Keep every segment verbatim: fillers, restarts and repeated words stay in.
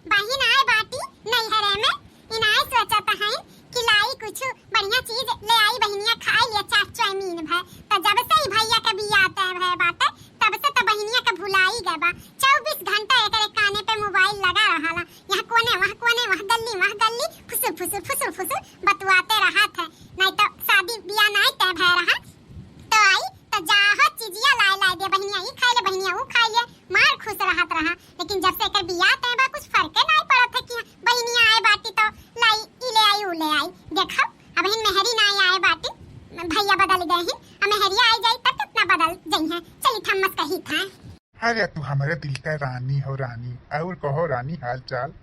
बहिन आए बाटी नैहरे में, इनाए सोचत हईन कि लाई कुछ बढ़िया चीज ले आई बहिनिया, खाए लिए चाट चाउमीन भए। त जब से ई भैया के बियाह तय भए बाटे, तब से त बहिनिया के भुलाई गए बा। चउबीस घंटा एकरे काने पे मोबाइल लगा रहाला, यहाँ कोने वहाँ कोने, वहाँ गल्ली वहाँ गल्ली, फुसुर फुसुर फुसुर फुसुर बतुआते रहत है। नहीं तो शादी बियाह नहीं तय भए रहा तो आई तो जाहो चिजिया लाए लाए दे, बहिनिया ई खाए ले, बहिनिया ऊ खाए ले, मार खुश रहत रहा। लेकिन जब से एकर बियाह तय बा, कुछ फर्के नाई पड़त है कि बहिनिया आए बाटी तो लाई, ई ले आई, ऊ ले आई। देखो, अबहिन मेहरी नाई आए बाटी, भैया बदल गए हैं, अब मेहरिया आए जाई तब कितना बदल जइहैं। चली थम्मस कही था। अरे तू हमारे दिल का रानी हो रानी, और कहो रानी हाल चाल।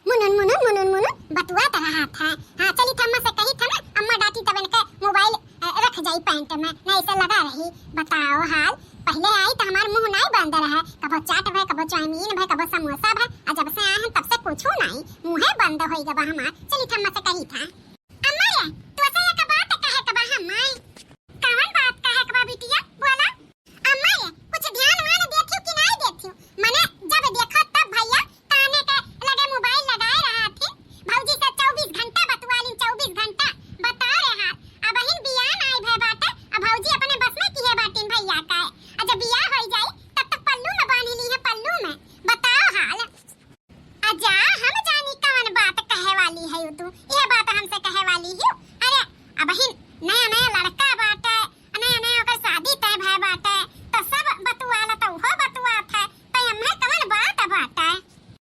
मुनुन मुनुन मुनुन मुनुन बतुआत रहत है। हाँ, चली थम्मा से कही था ना, अम्मा डांटी तब इनके मोबाइल, अ, रख जाई पैंट में, नहीं से लगा रही। बताओ हाल, पहले आई तो हमार मुंह नहीं बंद रहे, कबो चाट भए, कबो चाउमीन भए, कबो समोसा भए, और जब से आए हैं तब से कुछ नहीं, मुंहे बंद होई गबा हमार। चली थम्मा से कही था। अम्मा ये, तोसे एक बात कहे के बा हमार। कवन बात कहे के बा बिटिया, बोला। अम्मा ये, कुछ ध्यान वान देथियो कि नाई देथियो? मने जब देखो तब भैया काने के लगे मोबाइल लगाए रहत ही। भौजी से चउबीस घंटा बतुआ लीन, चउबीस घंटा बता रहे हाल। अबहिन बियाह नाई भए बाटे, अब भौजी अपने बस में किहे बाटिन भैया का। आ जब बियाह होई जाई तब तक पल्लू में बांधी लीहे, पल्लू में। बताओ हाल। आ जा, हम जानी कवन बात कहे वाली है तू, यह बात हमसे कहे वाली है। अरे, अबहिन नया नया लड़का बाटे, नया नया ओकर शादी तय भय बाटे, तो सब बतुआला तो उहो बतुआत है, तो एम्मे कवन बात बाटे?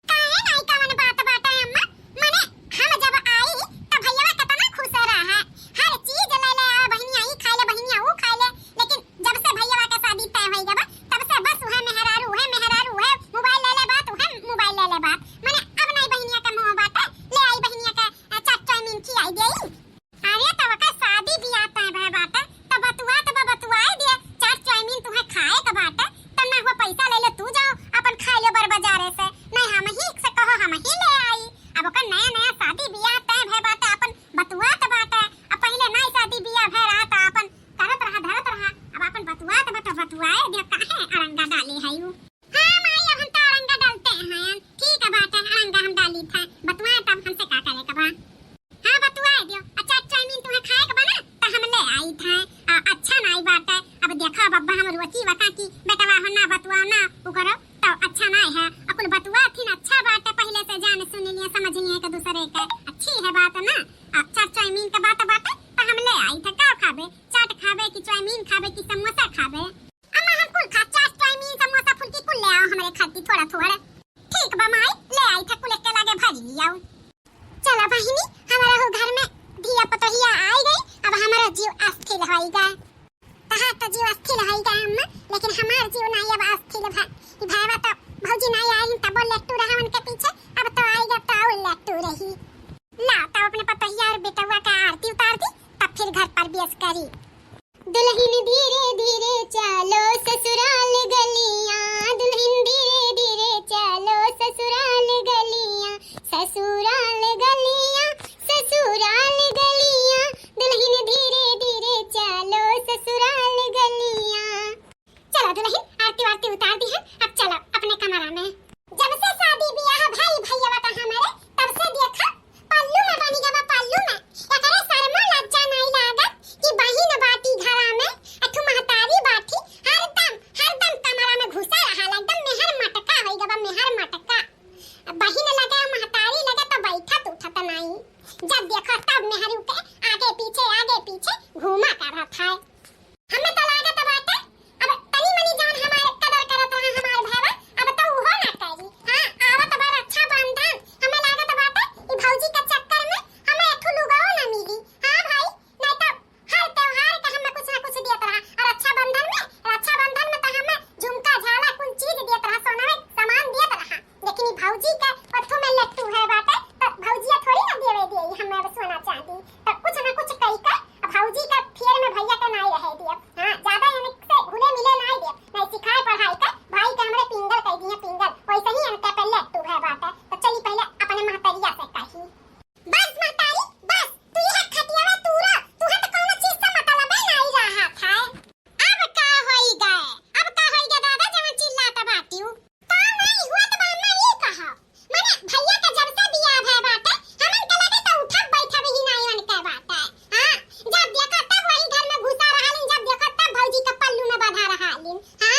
काहे नाई कवन बात बाटे अम्मा? मने हम जब आई तो भैया कितना खुश रहा, हर चीज ले ले आ, बहिनिया ई खाए ले, बहिनिया ऊ खाए ले, लेकिन जब से भैया के शादी तय होई गबा, तब से बस उहे मेहरारू, उहे मेहरारू, उहे मोबाइल ले ले बात, उहे मोबाइल ले ले बात। मने अब नहीं बहिनिया के मोह बाटे, ले आई बहिनिया के, अ, चाट चाउमीन खियाई देई। अरे तब का शादी बियाह तय भय बाटे, तब बतुआ, तब बतुआए दिए, चाट चाउमीन तुहे खाए के बाटे, तब ना हुआ पैसा ले ले तू जाओ, अपन खा लियो बड़ बाजारे से, नहीं हम ही से कहो हम ही ले आई। अब ओकर नया नया शादी बियाह तय भय बाटे, अपन बतुआत बाटे, अब पहिले नाई शादी बियाह भय रहा त अपन करत रहा, धरत रहा। अब आपन बतुआत बा त बतुआए दियो, काहे अड़ंगा डाले है यू? हाँ माई, अब हम तो अड़ंगा डालते हैं। ठीक है बाटे, अड़ंगा हम डाली था, बतुआए तब हमसे का करे के बा? हाँ बतुआए दियो। अच्छा, चाउमीन तुम्हें खाए के बा ना, त हम ले आई था। आ, अच्छा नाई बाटे। अब देखो अब अब्बा हम रोकी वका की बेटवा हो ना बतुआ ना, उ करो तो अच्छा नाई है। अकुल बतुआ थी ना, अच्छा बाटे, पहले से जान सुन लिए, समझ लिए एक दूसरे के, अच्छी है बात ना। आ, चाट चाउमीन के बात बाटे त हम ले आई था, का खाबे? चाट खाबे कि चाउमीन खाबे कि समोसा खाबे? अम्मा, हम कुल खा, चाट, चाउमीन, समोसा, फुल्की कुल ले आओ हमरे खातिर थोड़ा थोड़ा। ठीक बा माई, ले आई था, कुल एक के लागे भरी लियाओ। चला बहिनी, हमारा हो घर में धिया पतोहिया आई गई, अब हमारा जीव अस्थिर होई गए। तहार तो जीव अस्थिर होई गए अम्मा, लेकिन हमार जीव नहीं अब अस्थिर भा। ई भाईवा तो भौजी नहीं आई, तब लेटू रहा उनके पीछे, अब तो आई गए तो और लेटू रही। ला, तब अपने पतोहिया और बेटवा का आरती उतार दी, तब फिर घर प्रवेश करी। दुल्हन धीरे धीरे चालो ससुराल गलियां, दुल्हन धीरे धीरे चालो ससुराल गलियां, ससुराल गलियां, ससुराल गलियां, दुल्हन धीरे धीरे चालो ससुराल गलियां। चलो दुल्हन, आरती वारती उतार दी है, अब चलो अपने कमरा में। जब से शादी बियाह भई भैया का हमारे, तब से देखा पल्लू में बनी गवा, पल्लू में। एकरे शर्मो लज्जा नाई लागत कि बहिन बाटी घरा में, अथु महतारी बाटी, हरदम, हरदम कमरा में घुसा रहा, एकदम मेहर मटका होई गवा, मेहर मटका। बहिन लगे, महतारी लगे तो बैठत उठत नाई। जब देखो तब मेहरू के आगे पीछे, आगे पीछे घूमा करत है। हमें तो लागत बाटे, अब तनी मनी जौन हमार कदर करत रहा,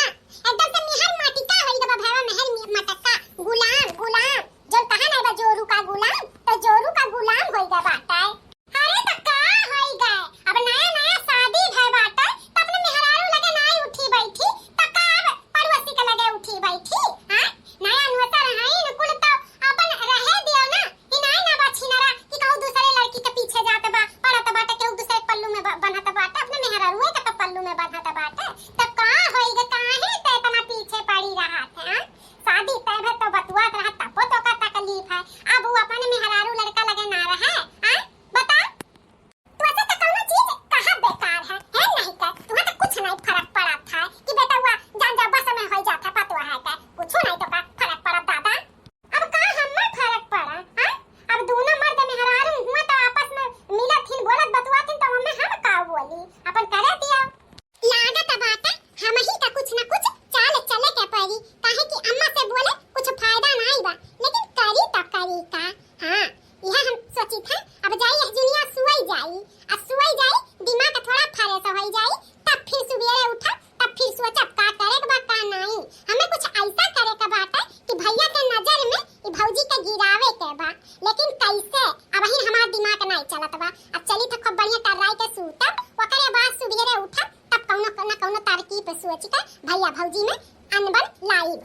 एकदम से मेहर मटिका होई गवा भैया, मेहर मटका, गुलाम, गुलाम। जो कहा ना बा जोरू का गुलाम, तो जोरू का गुलाम होई गवा बाटे। अरे त का होई गए, अब नया नया शादी भय बाटे, त अपने मेहरारू लगे नाई उठी बैठी, त का अब पड़ोसी के लगे उठी बैठी? हाँ, नया नोहर हईन कुल, त अपन रहे दियो ना, कि नाई ना बा छिनरा कि कहू दूसरे लड़की के पीछे जात बा, पड़त बाटे, केहू दूसरे के पल्लू में ब-, बन्हत बाटे, अपने मेहरारुए के त पल्लू में बन्हत बाटे। त का होई गए, काहे त इतना पीछे पड़ी रहत है? हाँ? शादी तय भय तो बतुआत रहत, तबो तो का तकलीफ है। अब वो अपन मेहरारू लड़का लगे ना रहे, हाँ? बता, तोसे तो कौनो चीज कहाँ बेकार है, है नहीं के? तुहे तो कुछ नहीं फर्क पड़त है कि बेटवा जान जा बस में होई जात है, पतोह है के? कुछो नहीं तो का फर्क पड़त दादा। अब का हमें फर्क पड़ा, हाँ? अब दोनों मर्द मेहरारू हुआ तो आपस में मिलत हिन, बोलत बतुआत हिन, तो हमें हम का बोली? अपन करे दिया। लागत बाटे हमही का कुछ न कुछ चाल चले के पड़ी, काहे कि अम्मा से बोले कुछ फायदा नाई बा, लेकिन करी त करी का? हाँ, यह हम सोची था, अब जाई यह जुनिया सुई जाई, आ सुई जाई, दिमाग थोड़ा fresh होई जाई, तब फिर सुबेरे उठब, तब फिर सोचब का करे के बा का नाई। हमें कुछ ऐसा करे के बाटे कि भैया के नजर में ई भौजी के गिरावे के बा, लेकिन कैसे? अबहिन हमार दिमाग नाई चलत बा। अब चली त खूब बढ़िया टर्राई के सूतब, ओकरे बाद सुबेरे उठब, तब कौनो न कौनो तरकीब सोच के भैया भौजी में अनबन लाइब।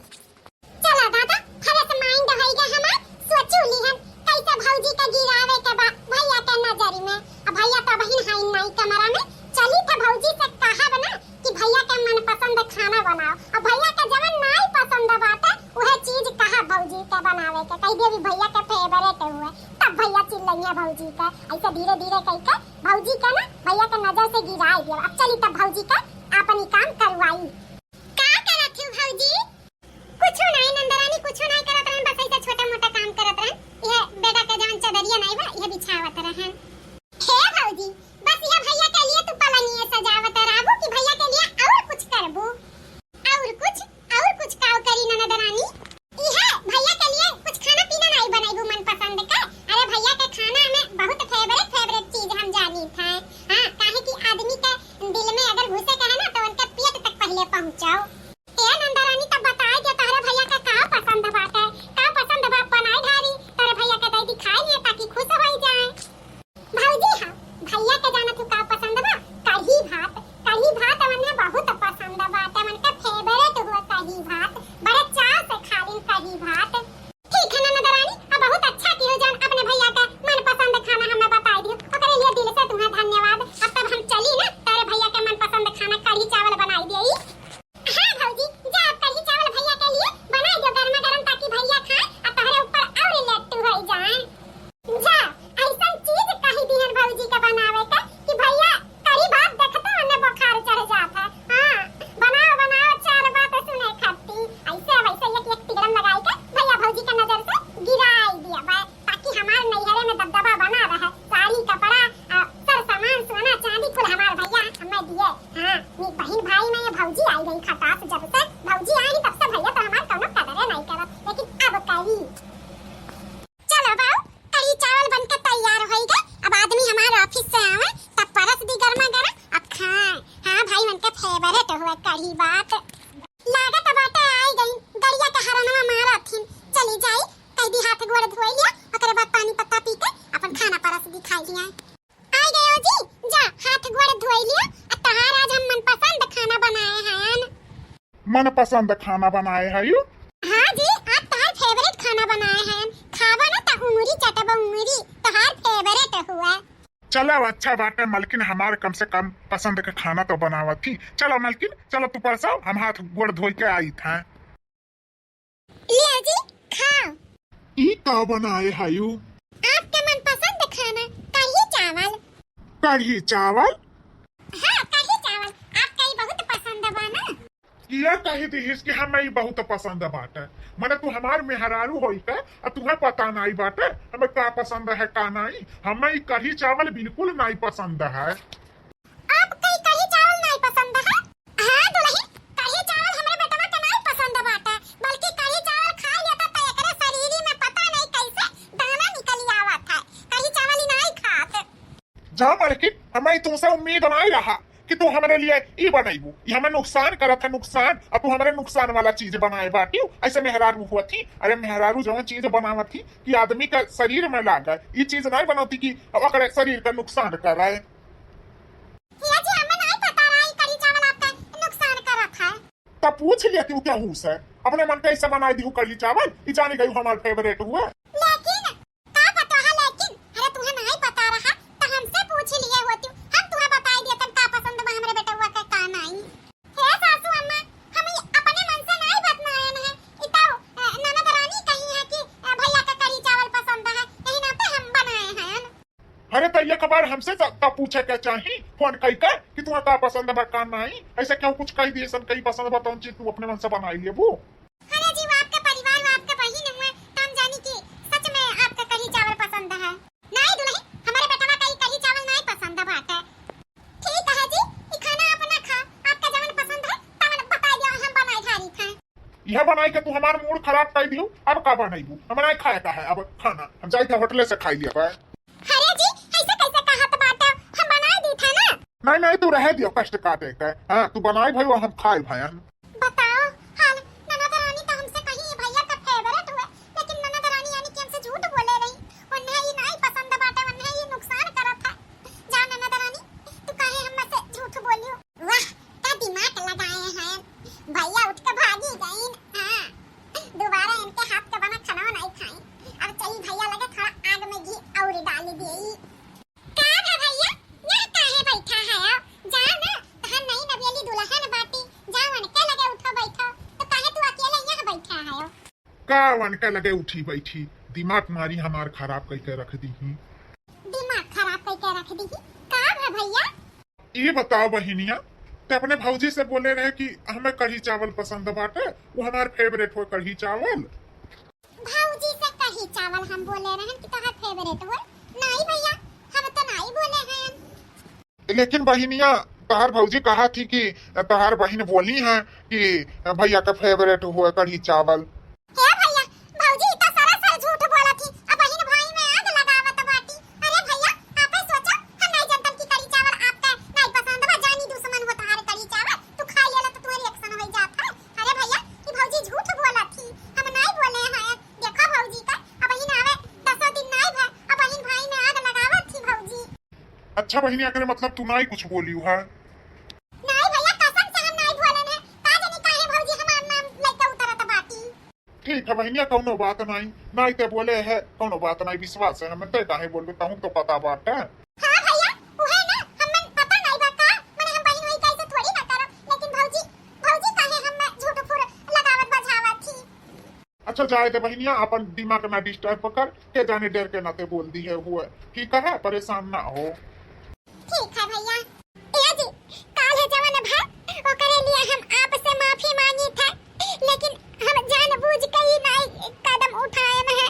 चला दादा, fresh mind होई गए हमार, सोचू लिहन कैसे भौजी के गिरावे के बा भैया के नजर में। अब भैया तो अबहिन हईन नाई कमरा में, चली त भौजी से कहब ना कि भैया के मनपसंद खाना बनाओ। अब भैया के जवन नाई पसंद बाटे, उहे चीज कहा भौजी के बनावे के, कह दे भी भैया के favourite हुए, तब भैया चिल्लइया भौजी के। ऐसे धीरे धीरे कह के भौजी के ना भैया के नजर से गिराई दिया। अब चली तब भौजी के आपन ई काम करवाई। का करत हो भौजी? कुछो नहीं नंदरानी, कुछो नहीं करत रहन, बस ऐसे छोटा मोटा काम करत रहन। यह बेटा के जवन चदरिया नहीं बा, यह बिछावत रहन। हे भौजी, बस यह भैया के लिए तू पलंगिए सजावत रहबू कि भैया के लिए और कुछ करबू? और कुछ, और कुछ काव करी ननद रानी? इहे भैया के लिए कुछ खाना पीना नाई बनैबू मनपसंद के? अरे भैया के खाना में बहुत favourite, favourite चीज हम जानी थे। हाँ, काहे कि आदमी के दिल में अगर घुसे के है ना, तो उनके पेट तक पहले पहुँचाओ। ए नंदरानी, तब बताए दे तोहरे भैया के का पसंद बाटे, का पसंद बा, बनाए ढारी तोहरे भैया के दे दी खाए लिए, ताकि खुश हो जाए। भौजी, हाँ, भैया के जानत हूँ का पसंद बा? कढ़ी भात। कढ़ी भात उन्हें बहुत पसंद बाटे, उनके favourite हुआ कढ़ी भात, बड़े चाव से खालिन कढ़ी भात। ठीक है ननद रानी, अब बहुत अच्छा कियो जौन अपने भैया के मनपसंद खाना हमें बताई दियो, ओकरे लिए दिल से तुम्हें धन्यवाद। अब तब हम चली ना, तोरे भैया के मनपसंद खाना कढ़ी चावल बनाई दिए। हाँ भौजी, जा अब कढ़ी चावल भैया के लिए बनाई दियो गरमा गरम, ताकि भैया खाए और तोहरे ऊपर और लट्टू हो जाए। जा, ऐसन चीज कही दिहन भौजी के बनावे के कि भैया कढ़ी भात देखते उन्हें बुखार चढ़ जात है। हाँ, बनाओ, बनाओ, चार बात सुने खाती। ऐसे वैसे एक, एक तिगड़म लगाई के भैया भौजी के नजर से गिराई दिया बा, ताकि हमार नैहरे में दबदबा बना रहे। साड़ी, कपड़ा, आ, सर सामान, सोना, चांदी कुल हमार भैया हमें दिए। हाँ, नी बहिन भाई में ये भौजी आई गई खटास, जब से भौजी आई तब से भैया तो हमार कौनो कदरे नहीं करत, लेकिन अब करी। चलो बाऊ, कढ़ी चावल बन के तैयार होई गए। अब आदमी हमारे office से आवे, तब परस दी गर्मा गर्म, अब खाए। हाँ भाई, उनके favourite हुआ कढ़ी भात। लागत बाटे आई गई, गड़िया के हरनवा मारत हिन। चली जाई, कह दी हाथ गोड़ धोई लिया, ओकरे बाद पानी पत्ता पी के अपन खाना परस दी खाई लिया। आई गयो जी, जा हाथ गोड़ धोई लिया, आ तहार आज हम मनपसंद खाना बनाए हैं। मनपसंद खाना बनाए है यू? हाँ जी, आज तहार favourite खाना बनाए हैं। खावा ना त उंगली चटबा उंगली, तहार favourite हुआ। चलो अच्छा बाटे मलकिन, हमार कम से कम पसंद के खाना तो बनावत थी। चलो मलकिन, चलो तू परसाओ, हम हाथ गोड़ धोई के आई था। लिया जी, खाओ। ई का बनाए है यू? आपके मनपसंद खाना, कढ़ी चावल। कढ़ी चावल? हाँ, कढ़ी चावल। आपका ई बहुत पसंद बा ना? ये कही दिहिस कि हमें ई बहुत पसंद बाटे। मने तू हमार मेहरारू होई के, आ तुहे पता नाई बाटे, हमें का पसंद है, का नाई। हमें ई कढ़ी चावल बिल्कुल नाई पसंद है। आपका ई कढ़ी चावल नाई पसंद है? हाँ दुल्हन, कढ़ी चावल हमरे बेटवा के नाई पसंद बाटे, बल्कि कढ़ी चावल खा लेता त एकरे शरीरी में पता नहीं कैसे दाना निकल आवत है। कढ़ी चावल ही नाई खात। जा मलकिन, हमें तुमसे उम्मीद नाई रहा कि तू हमरे लिए ई बनइबू, ई हमें नुकसान करत है, नुकसान। अब तू हमरे नुकसान वाला चीज बनाए बाटिउ। ऐसे मेहरारू हुआ थी, अरे मेहरारू जवन चीज बनावत थी कि आदमी का शरीर में लागे, ई चीज नहीं बनौती कि ओकरे शरीर का नुकसान करे। भैया जी, हमें नहीं पता रहा ई कढ़ी चावल आपका नुकसान करत है। तब पूछ लिया कि उ क्या हुस है, अपने मन का ऐसे बनाए दी कढ़ी चावल, ई जाने गई हमार फेवरेट हुआ। लेकिन का पता है, लेकिन अरे तुहे नहीं पता रहा तो हमसे पूछ लिए होती, हम तुहे बताई दिया तन का पसंद बा हमरे बेटवा का का नहीं। हे सासू अम्मा, हम ई अपने मन से नहीं बतनायन है, ई तो अ, ननद रानी कही है कि अ, भैया का कढ़ी चावल पसंद है, यही नाते हम बनाए हैं। अरे तो एक बार हमसे त, त पूछे के चाही फोन कई के कि तुहे का पसंद बा का नहीं। ऐसे क्यों कुछ कह दिए सन कई पसंद बा तौन चीज तू अपने मन से बनाई लेबू। अरे जी, वो आपका परिवार, वो आपका बहिन हुआ, तो हम जानी कि सच में आपका कढ़ी चावल पसंद है। नहीं दुल्हन, हमारे बेटवा का ई कढ़ी चावल नहीं पसंद बाटे। ठीक है जी, ई खाना अपना खा, आपका जवन पसंद है तवन बता दियो, हम बनाए धारी खाए। यह बनाई के तू हमार मूड खराब कर दियो। अब का बनाईबू? हम नहीं खाए का है अब खाना, हम जाई थे होटले से खाई लिया बा। अरे जी, ऐसे कैसे कहत बाटे? हम बनाए दी थे ना। नहीं नहीं, तू रहे दियो कष्ट काटे के। हाँ, तू बनाई भाई, वो हम खाए भाई। बताओ, हाल ननद रानी तो हमसे कही ये भैया का फेवरेट हुए, लेकिन ननद रानी यानी कि हमसे झूठ बोले रही। उन्हें ये नहीं पसंद बाटे, उन्हें ये नुकसान करत है। जा ननद रानी, तू काहे हमसे झूठ बोलियो? वाह, का दिमाग लगाए हैं। भैया उठ के भागी गईन। हाँ, दोबारा इनके हाथ के बना खाना नहीं खाई। अब चली भैया लगे थोड़ा आग में घी और डाल देई। का भा भैया, यहाँ काहे बैठा है? जा ना, तहार नई नवेली दुल्हन बाटी, जा उनके लगे उठो बैठो, तो काहे तू अकेले यहाँ बैठा है? का उनके लगे उठी बैठी, दिमाग मारी हमार खराब कई के रख दी ही। दिमाग खराब कई के रख दी ही? का भा भैया? ये बताओ बहिनिया, ते अपने भौजी से बोले रहे कि हमें कढ़ी चावल पसंद बाटे, वो हमार फेवरेट हो कढ़ी चावल। भौजी से कढ़ी चावल हम बोले रहन कि तोहार फेवरेट हुए। नहीं भैया, हम तो नहीं बोले हैं। लेकिन बहिनिया, तोहार भौजी कहा थी कि तोहार बहिन बोली है कि भैया का फेवरेट हुए कढ़ी चावल। हे भैया, भौजी ई तो सरासर झूठ बोला थी। अब बहिन भाई में आग लगावत बाटी। अरे भैया, आपे सोचो, हम नहीं जानतन कि कढ़ी चावल आपका नहीं पसंद बा, जानी दुश्मन हो तोहार कढ़ी चावल, तू खा लेला तो तुम्हारी रिएक्शन हो जात है। अरे भैया, ई भौजी झूठ बोला थी, हम नहीं बोले हैं। देखो भौजी का, अब बहिन आवे दसों दिन नहीं भा, अब बहिन भाई में आग लगावत थी भौजी। अच्छा बहिनी, एकरे मतलब तू नहीं कुछ बोलियो है? नहीं भैया, कसम से हम नहीं बोले हैं। का जानी काहे भौजी हमार नाम लेके उतरत बाटी। ठीक है बहिनिया, कौनो बात नहीं, नहीं ते बोले है, कौनो बात नहीं, विश्वास है हमें, ते काहे बोलबे, कहूँ तो पता बाटे। हाँ भैया, उहे ना, हमें पता नहीं बा का, माने हम बहिन वही कैसे थोड़ी ना करब, लेकिन भौजी, भौजी काहे हमें झूठ फूर लगावत बजावत थी। अच्छा जाए दे बहिनिया, अपन दिमाग ना डिस्टर्ब कर, के जाने डर के नाते बोल दी है हुए, ठीक है, परेशान ना हो। ठीक है भैया। ए जी, काल है जवन भा, ओकरे लिए हम आपसे माफी मांगी थे, लेकिन हम जानबूझ के ही नाई कदम उठाए में है।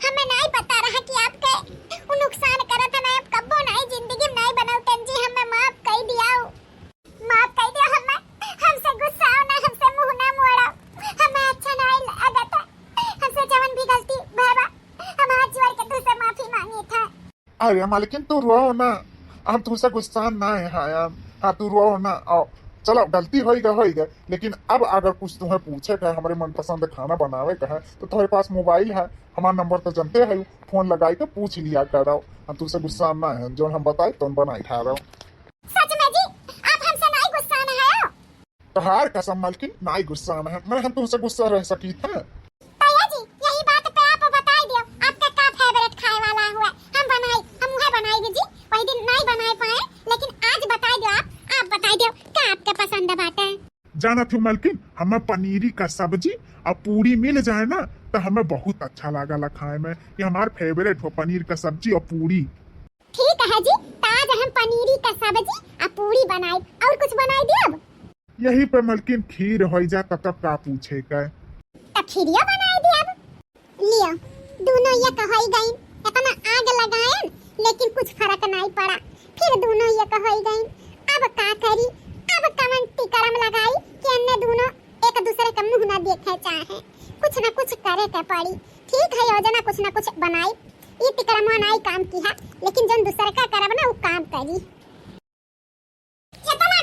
हमें नाई पता रहा कि आपके उ नुकसान करत है, नाई हम कब्बो नाई जिंदगी में नाई बनाऊ। तन जी हमें माफ कर दिया, माफ कर दिया हमें। हमसे गुस्सा ना, हमसे मुंह ना मोड़ा, हमें अच्छा नाई लगत है। हमसे जवन भी गलती भवा, हम हाथ जोड़ के तुझसे माफी मांगी थे। अरे मालकिन, तू रो ना, हम तुमसे गुस्सा ना है, हाँ यार, हाँ, तू रो ना, आओ, चलो, गलती होई गए, होई गए, लेकिन अब अगर कुछ तुम्हें पूछे के हमरे मनपसंद खाना बनावे के है, तो तुम्हारे पास मोबाइल है, हमार नंबर तो जानते है, फोन लगाई के पूछ लिया करो, हम तुमसे गुस्सा ना है, जो हम बताई, तुम बनाई खा रहो। सच में जी, आप हमसे नहीं गुस्सा ना है? तोहार कसम मालकिन, नाई गुस्सा में है। मैं हम तुमसे गुस्सा रह सकी थे? भैया जी, यही बात पे आप बताई दियो, आपका का फेवरेट खाए वाला हुआ? हम बनाई, हम उहे बनाई जी, वही दिन नाई बनाए पाए, लेकिन आज बताई दियो आप, आप बताई दियो का आपके पसंद बाटे। जानत हो मालकिन, हमें पनीरी का सब्जी और पूरी मिल जाए ना, तो हमें बहुत अच्छा लागला खाए में। ये हमार फेवरेट हो, पनीर का सब्जी और पूरी। ठीक है जी, तो आज हम पनीरी का सब्जी आ पूरी बनाई, और कुछ बनाई दियब? यही पे मलकिन खीर होई जा, तब तक का पूछे का? तो खीरियो बनाई दियब। लियो, दोनों एक होई गईन, इतना आग लगायन, लेकिन कुछ फर्क नहीं पड़ा, फिर दोनों एक होई गईन। अब का करी, अब कवन तिकड़म लगाई कि अन्ने दोनों एक दूसरे का मुंह ना देखे चाहे, कुछ ना कुछ करे के पड़ी। ठीक है, योजना कुछ ना कुछ बनाई, ई तिकड़मवा नाई काम की है, लेकिन जौन दूसर का करब ना, उ काम करी। इतना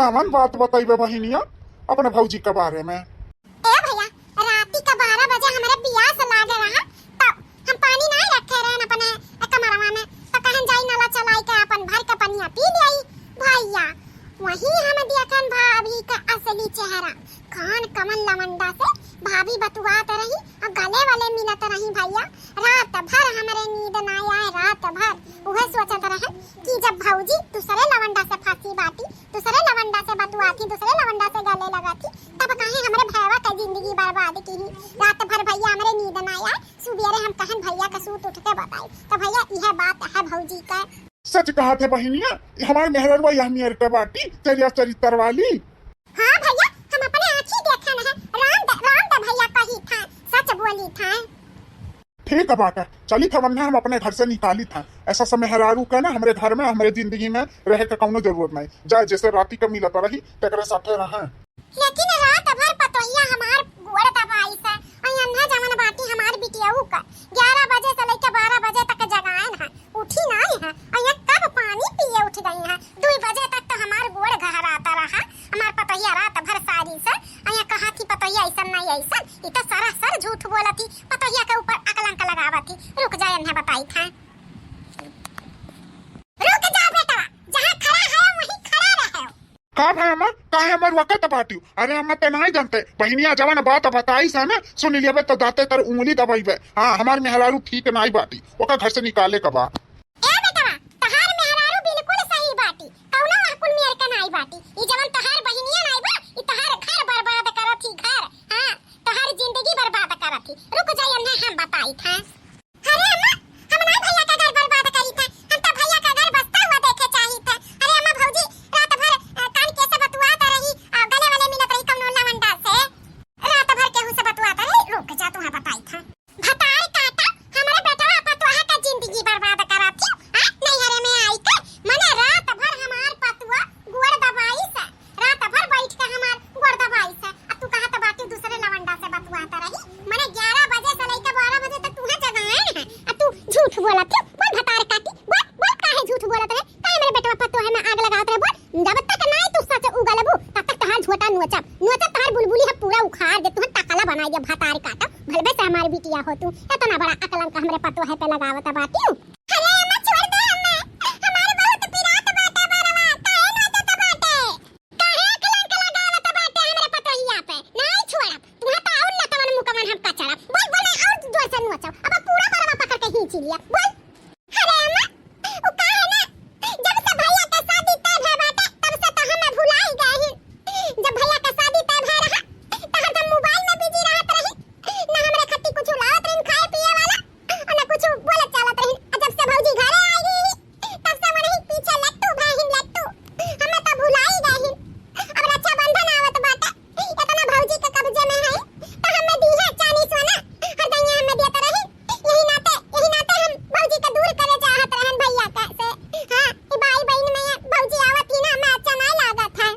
कवन बात बतइबे बहिनिया अपने भौजी के बारे में? ए भइया, राती के बारह बजे हमरे पियास लागे रहा, तब हम पानी नाहीं रखे रहन अपने कमरवा में, तो कहन जाई नला चलाई के अपन भर के पनिया पी लेई। भइया, वहीं हम देखन भाभी का असली चेहरा, कौन कमन लवंडा से भाभी बतुआत रही और गले वाले मिलत रही भइया। रात भर हमरे नींद ना आए, रात भर उहे सोचत रहन कि जब भौजी दूसरे लवंडा से फंसी बाटी, दूसरे लवंडा से बतुआत ही, दूसरे लवंडा से गले लगत ही, तब काहे हमरे भैया के जिंदगी बर्बाद की ही। रात भर भइया हमरे नींद ना आए, सुबेरे हम कहन भइया के सूत उठ के बताई, तो भइया यह बात है भौजी का। सच कहत है बहिनिया, हमार मेहररुआ यह मेर के बाटी, चरिया चरित्र वाली। हाँ भइया, हम अपने आँखी देखन है, राम द-, राम द भइया कही था, सच बोली था। ठीक है बाटा, चली था वन्ने हम अपने घर से निकाली था। ऐसा सब मेहरारू का ना हमरे घर में, हमरे जिंदगी में रहे के कौनो जरूरत नहीं। जाए जैसे राती का मिलत रही, तेकरे साथे रहे। लेकिन रात भर पतोहिया हमार गोड़ दबाइस है, और अन्हे जवन बाटी हमार बिटियाऊ का ग्यारह बजे से लेके बारह बजे तक जगाएन है, उठी नाहीं है, और ये कब पानी पिए उठ गई है। दुई बजे तक तो हमार गोड़ घहराता रहा, हमार पतोहिया रात भर सारिस है, और ये कहा थी पतोहिया ऐसन नहीं ऐसन, ये तो सरासर झूठ बोलत थी, पतोहिया के ऊपर अकलंक लगावत थी। रुक जाए, अन्हे बताई था। रुक जा बेटा, जहाँ खड़ा है वहीं खड़ा रहे। का भाई अम्मा, काहे हमर वकत बाटियो? अरे अम्मा, ते नाई जानते, बहिनिया जवन बात बताइस है ना, सुन लेबे तो दाते तर उंगली दबाइबे। हाँ, हमार मेहरारू ठीक नाई बाटी, ओका घर से निकाले का बा। ए बेटवा, तहार मेहरारू बिल्कुल सही बाटी, कौनो अकुल मेर के नाई बाटी। ई जवन तहार बहिनिया नाई बा, ई तहार घर बर्बाद करत ही, घर। हाँ, तहार जिंदगी बर्बाद करत ही। रुक जाई, अन्हे हम बताई था। अरे अम्मा, हम ना भैया का घर बर्बाद करी था, हम तो भैया का घर बसता हुआ देखे चाही था। अरे अम्मा भौजी, रात भर, अ, कान के से बतुआत रही, अ, गले वाले मिलत रही कौनो लवंडा से। रात भर केहू से बतुआत रही, रुक जा, तुहा बताई था। भतार काटा, हमरे बेटवा पतोहा का जिंदगी बर्बाद करत हो, आ? नैहरे में आई के, मने रात भर हमार पतोहा गोड़ दबाइस है। रात भर बैठ के हमार गोड़ दबाइस है, आ तू कहत बाटी दूसरे लवंडा से बतुआत रही। मने ग्यारह बजे से लेके बारह बजे तक तुहे जगाएन है, आ तू झूठ बोलत हो। बोल भतार काटी, बोल, बोल काहे झूठ बोलत रहे, काहे हमरे बेटवा पतोहे में आग लगावत रहे, बोल। जब तक नाई तू सच उगलबू, तब तक तोहार झोटा नोचब, नोचब तोहार बुलबुली है पूरा उखाड़ दे, तुहे टकला बनाई दे भतार काटा। भलबे से हमार बिटिया हो तू, इतना बड़ा अकलंक हमरे पतोहे पे लगावत बाटी। अरे अम्मा छोड़ दे हमें, हमार बहुत पिरात बाटे बरवा, काहे नोचत बाटे? काहे कलंक लगावत बाटे हमरे पतोहिया पे? नाई छोड़ब। तुहा तो और लतवन मुकवन हम कचरब। बोल, बोल, नहीं और जोर से नोचब। अब पूरा बरवा पकड़ के खींच लिया। बोल। अरे अम्मा, उ का है ना, जब से भैया के शादी तय भय बाटे, तब से तो हमें भुलाई गए ही। जब भैया के शादी तय भय रहा, तो हरदम मोबाइल में बिजी रहत रही। ना हमरे खत्ती कुछ लावत रही खाए पिए वाला, और ना कुछ बोलत चालत रही। और जब से भौजी घरे आई गई, तब से मनही पीछे लट्टू भाई लट्टू, हमें तो भुलाई गए ही। अब रक्षाबंधन आवत बाटे, इतना भौजी के कब्जे में है, तो हमें दीहे चानी सोना, हर दइया हमें देत रही। यही नाते, यही नाते हम भौजी के दूर करे चाहत रहन भैया का से। हाँ, ई भाई बहन में ये भौजी आवत ही ना, हमें अच्छा नहीं लागत है।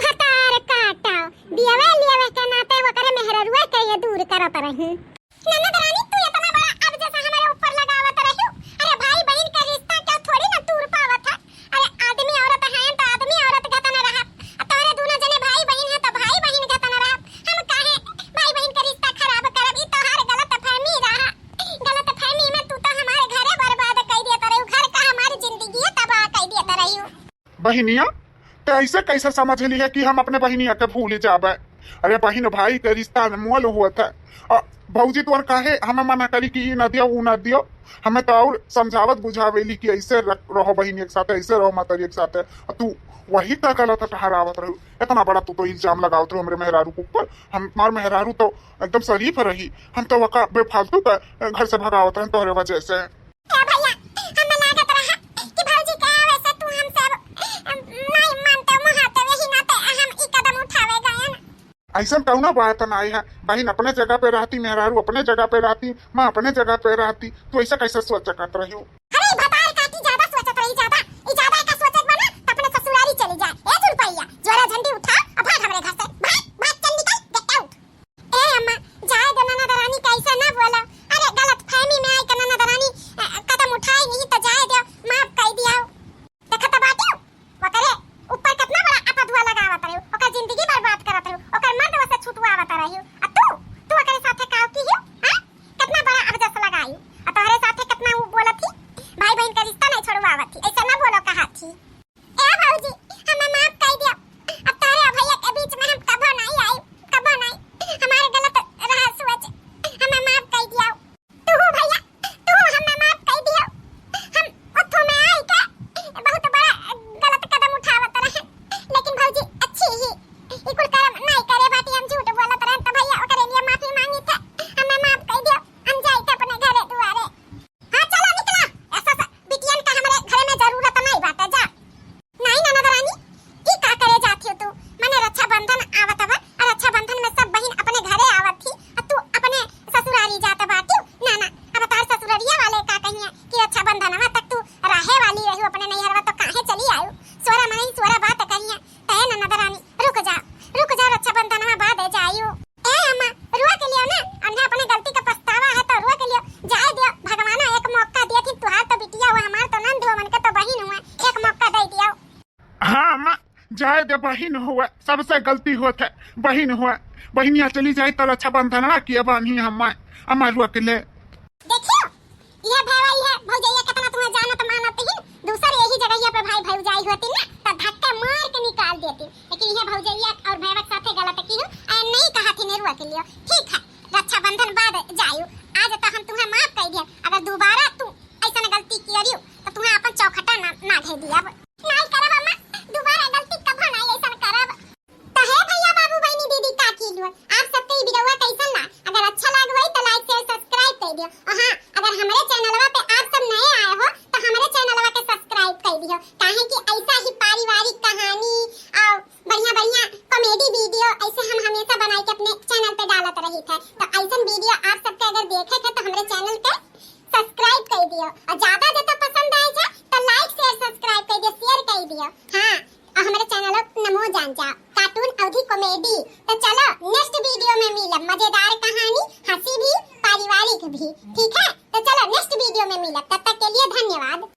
भतार काटा, दियवे लियवे के नाते ओकरे मेहररुए के ये दूर करत रही। ननद रानी, तू इतना बड़ा अब जैसा हमारे ऊपर लगावत रही। अरे भाई बहन का रिश्ता क्यों थोड़ी ना तूर पावत है। अरे आदमी औरत हैं तो आदमी औरत गतन रहत। आ तोहरे दोनों जने भाई बहन हैं तो भाई बहन गतन रहत। हम काहे भाई बहन का रिश्ता खराब करब? ई तोहार गलतफहमी रहा। गलतफहमी में तू तो हमारे घरे बर्बाद कर दिया रही, घर का हमारी जिंदगी तबाह कर दिया रही। बहिनिया, ते ऐसे कैसे समझ ली है कि हम अपने बहिनिया के भूल जाबे? अरे बहिन भाई के रिश्ता अनमोल होत है। अ, भौजी तोर काहे हमें मना करी कि ई न दियो, ऊ न दियो? हमें तो और समझावत बुझावेली कि ऐसे रख-, रहो बहिनिया के साथ, ऐसे रहो मातारी के साथ। अ, तू वही का गलत ठहरावत रहो। इतना बड़ा तू तो इल्जाम लगावत रहो हमरे मेहरारू के ऊपर। हम, हमार मेहरारू तो एकदम शरीफ रही, हम तो वका बेफालतू का घर से भगावत रहन तोहरे वजह से। ए भैया, हमें लागत रहा कि भौजी के आवे से तू हमसे अब, अम, नहीं मानते, वहाँ तो यही नाते हम ई कदम उठावे गए ना। ऐसन कौनो बात नाई है, बहिन अपने जगह पे रहती, मेहरारू अपने जगह पे रहती, माँ अपने जगह पे रहती, तू ऐसा कैसे सोच सकत रही हो? अरे भतार काटी ज्यादा सोचत रही, ज्यादा, ई ज्यादा का सोचत बना, तो अपने ससुरारी चली जाए। ए चुलपैया, जोरा झंडी उठा, अब भाग हमरे घर से, भाग, भाग, चल निकल, get out। ए अम्मा, जाए दो ननद रानी, कैसे ना बोला। अरे गलत फहमी में आई के ननद रानी, अ, कदम उठाई नहीं तो जाए दो, माफ कर दिया। देखत बाटियो, ओकरे ऊपर कितना बड़ा आपदुआ बहिन हुआ, सबसे गलती होत है, बहिन हुआ, बहिनिया चली जाई त रक्षाबंधन आ किया बान्ही हम, अमरुआ के ले। देखियो, इहे भैया, इहे भौजैया कितना तुम्हें जानत मानत ही, दूसर यही जगहिया पे भाई भौजाई होती ना, त धक्का मार के निकाल देती। लेकिन इहे भौजैया और भैया के साथे गलत की हूँ, आ नहीं कहा थी नेरुआ के लिए। ठीक है, रक्षाबंधन बाद जायु, आज तो हम तुम्हें माफ कर दिया। अगर दोबारा तू ऐसा गलती किया रही हो, तो तुम्हें अपन चौखटा ना, ना घे दिया। नहीं करब अम्मा, दोबारा गलती कभो नहीं ऐसा करब। तो हे भैया, बाबू, बहनी, दीदी, काकी लोग, आप सबके ई वीडियोवा कैसन लाग? अगर अच्छा लाग होई तो like, share, subscribe कर दियो। और हाँ, अगर हमरे चैनलवा पे आप सब नए आए हो तो हमरे चैनलवा के subscribe कर दियो, काहे कि ऐसा ही पारिवारिक कहानी और बढ़िया बढ़िया comedy video ऐसे हम हमेशा बनाई के अपने चैनल पे डालत रही थे। तो ऐसन वीडियो आप सबके अगर देखे थे तो हमरे चैनल के subscribe कर दियो, और ज्यादा ज्यादा पसंद आए जाए तो like, share, subscribe कर दियो, share कर दियो। हाँ, और हमारे चैनल नमो जान जाओ, कार्टून अवधी कॉमेडी। तो चलो नेक्स्ट वीडियो में मिलब, मजेदार कहानी, हंसी भी, पारिवारिक भी। ठीक है, तो चलो नेक्स्ट वीडियो में मिलब, तब तक के लिए धन्यवाद।